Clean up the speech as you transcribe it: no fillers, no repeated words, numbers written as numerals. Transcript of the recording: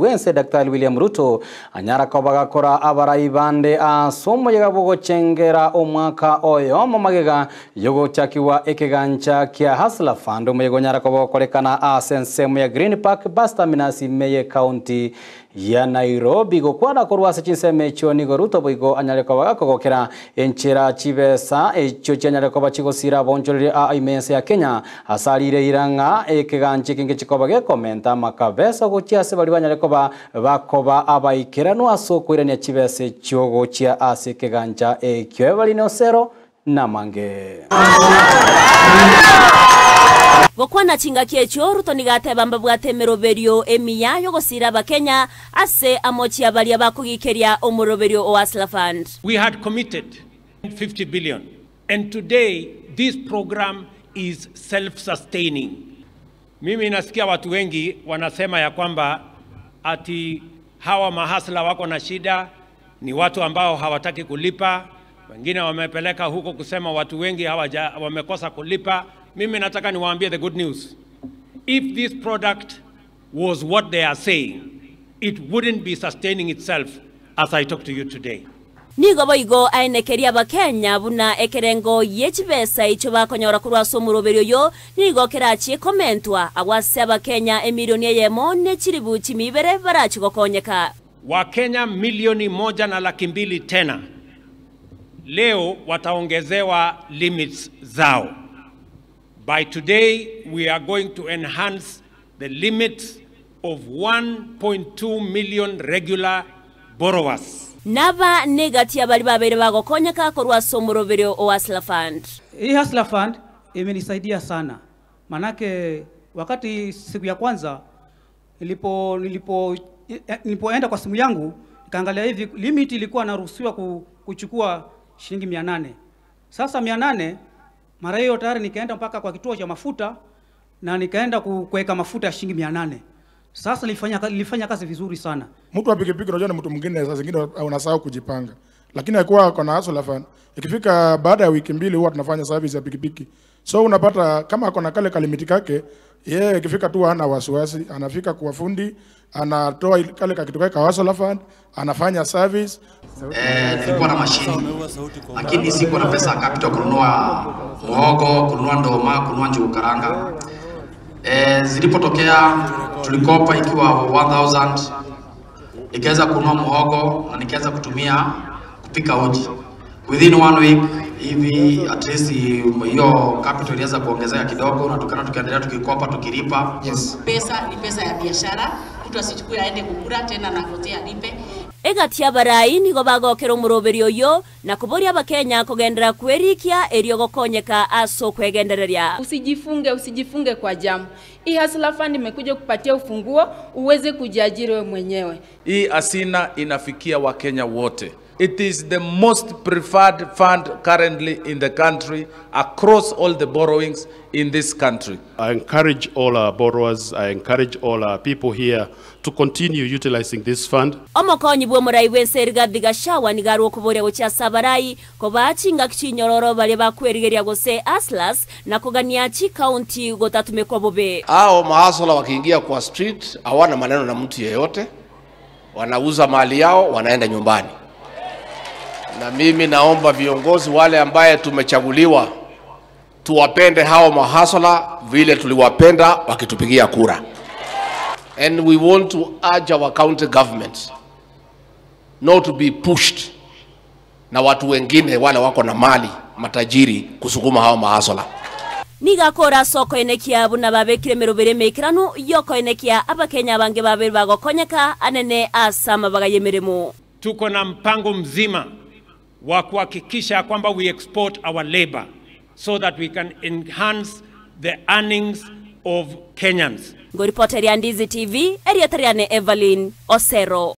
Bwense Daktari William Ruto anyara koba gakora abarai bande ase omoyega bw'ogochengera omwaka oyomo magega yogochakigwa ekegancha kia Hustler Fund omoyega onyara koba okorekana ase ensemo ya Green Park Bus Terminus ime y'ecounty ya Nairobi. Gokwana korwa ase chinsemo echio nigo Ruto boigo anyare koba gakogokera enchera chibesa echio chianyare koba chigosira abonchoreria a ime ense ya Kenya ase arire eira ng'a ekegancha eke ngechikoba gekomenta amakabesa gochia ase baria banyare koba bakoba abaikeranu ase okoirania chibesa echio gochia ase ekegancha ekio. Evelyn Osero namange. Gokwana chingaki echio, Ruto nigo ateba mbabwate emeroberio emiya y'ogosiira Abakenya ase amochie baria bakogikeria omoroberio o Hustler Fund. We had committed 50 billion and today this program is self-sustaining. Mimi nasikia watu wengi wanasema ya kwamba ati hawa mahasla wako na shida, ni watu ambao hawataki kulipa, wengine wamepeleka huko kusema watu wengi hawaja, wamekosa kulipa. Mimi nataka niwaambie the good news. If this product was what they are saying, it wouldn't be sustaining itself as I talk to you today. Nigo boigo aenekeria Abakenya buna ekerengo ye chibesa icho bakonyora korwa ase omoroberio oyo nigo kerachie komentwa agwo ase Abakenya emilioni eyemo ne chiribu chimibere barachi gokonyeka. Wakenya 1,200,000 tena leo wataongezewa limits zao. By today we are going to enhance the limits of 1.2 million regular borrowers. Naba negati abari babere bagokonyeka korwa ase omoroberio o Hustler Fund. Hii Hustler Fund imenisaidia sana, manake wakati siku ya kwanza nilipoenda kwa simu yangu nikaangalia hivi limit ilikuwa naruhusiwa kuchukua shilingi 800. Sasa 800 mara hiyo tayari nikaenda mpaka kwa kituo cha mafuta na nikaenda kuweka mafuta ya shilingi 800. Sasa nilifanya kazi vizuri sana. Mtu wa pikipiki unajua ni mtu mwingine, saa zingine unasahau kujipanga, lakini akiwa ako na Hustler Fund, ikifika baada ya wiki 2 huwa tunafanya service ya pikipiki, so unapata kama ako na kale kalimiti kake, yeye ikifika tu hana wasiwasi, anafika kwa fundi, anatoa kale kakitu kake ka Hustler Fund, anafanya service. Nilikuwa na mashini lakini sikuwa na pesa ya capital kununua muhogo, kununua ndoma, kununua njugu karanga. Zilipotokea tulikopa ikiwa 1000 nikaweza kununua muhogo na nikaweza kutumia kupika uji. Within one week hivi at least hiyo capital iliweza kuongezeka kidogo, na tukaenda tukaendelea tukikopa tukilipa. Pesa ni pesa ya biashara, mtu asichukue aende kukula tena na ngojea alipe. Egati abarai nigo bagokera omoroberio oyo na koboria Abakenya kogendera kwerikia erio gokonyeka ase okwegendereria. Usijifunge, usijifunge kwa jamu. Hii Hustler Fund imekuja kupatia ufunguo uweze kujiajiri wewe mwenyewe. Hii asina inafikia Wakenya wote. It is the most preferred fund currently in the country across all the borrowings in this country. I encourage all our borrowers, I encourage all our people here to continue utilizing this fund. Omokonyi bwa omorai bwense Rigathi Gachagua nigo okoboria gochia ase abarai koba chingaki chinyororo baria bakwerigeria gose hustlers na kogania chikaunti gotatumekwa bobe. Hao mahasla wakiingia kwa street hawana maneno na mtu yeyote, wanauza mali yao, wanaenda nyumbani. Na mimi naomba viongozi wale ambaye tumechaguliwa tuwapende hao mahasla vile tuliwapenda wakitupigia kura. And we want to urge our county governments not to be pushed na watu wengine wale wako na mali matajiri kusukuma hao mahasla. Nigakora soko enekia buna babekire merobere mekiranu yoko enekia Abakenya bange babere bagokonyeka anene asama bagayemeremo. Tuko na mpango mzima wa kuhakikisha kwamba we export our labor so that we can enhance the earnings of Kenyans. Ngoripoteria Ndizi TV, Eriatariane Evelyn Osero.